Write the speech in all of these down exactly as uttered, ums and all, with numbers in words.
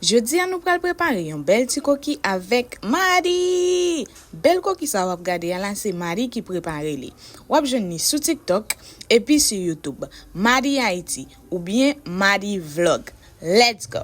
Jodi a nou pral prepare yon bèl ti koki avèk Madi! Bèl koki sa w ap gade a la se Madi ki prepare li. W ap jwenn li sou TikTok epi sou YouTube. Madi Ayiti oubyen Madi Vlog. Let's go!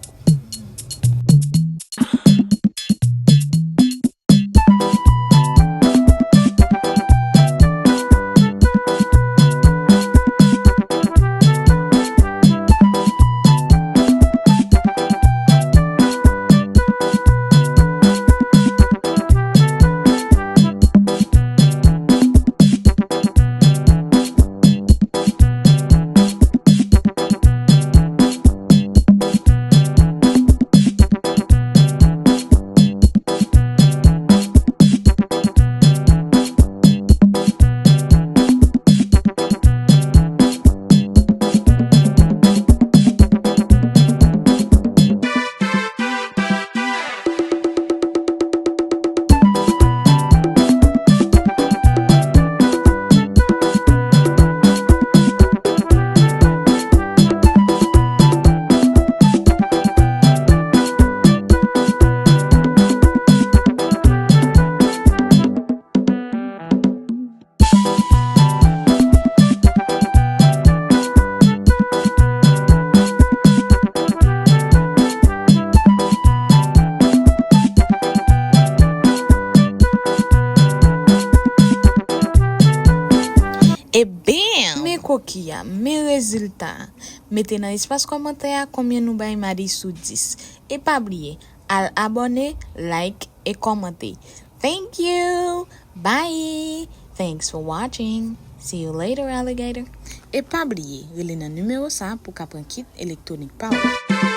Ebyen, men koki a, men rezilta a. Mete nan espas kòmantè a konbyen nou bay Madi sou dis. E pa bliye, al abòne, like e kòmante. Thank you! Bye! Thanks for watching. See you later, alligator. E pa bliye, rele nan nimewo sa pou ka pran kit elektwonik pa w.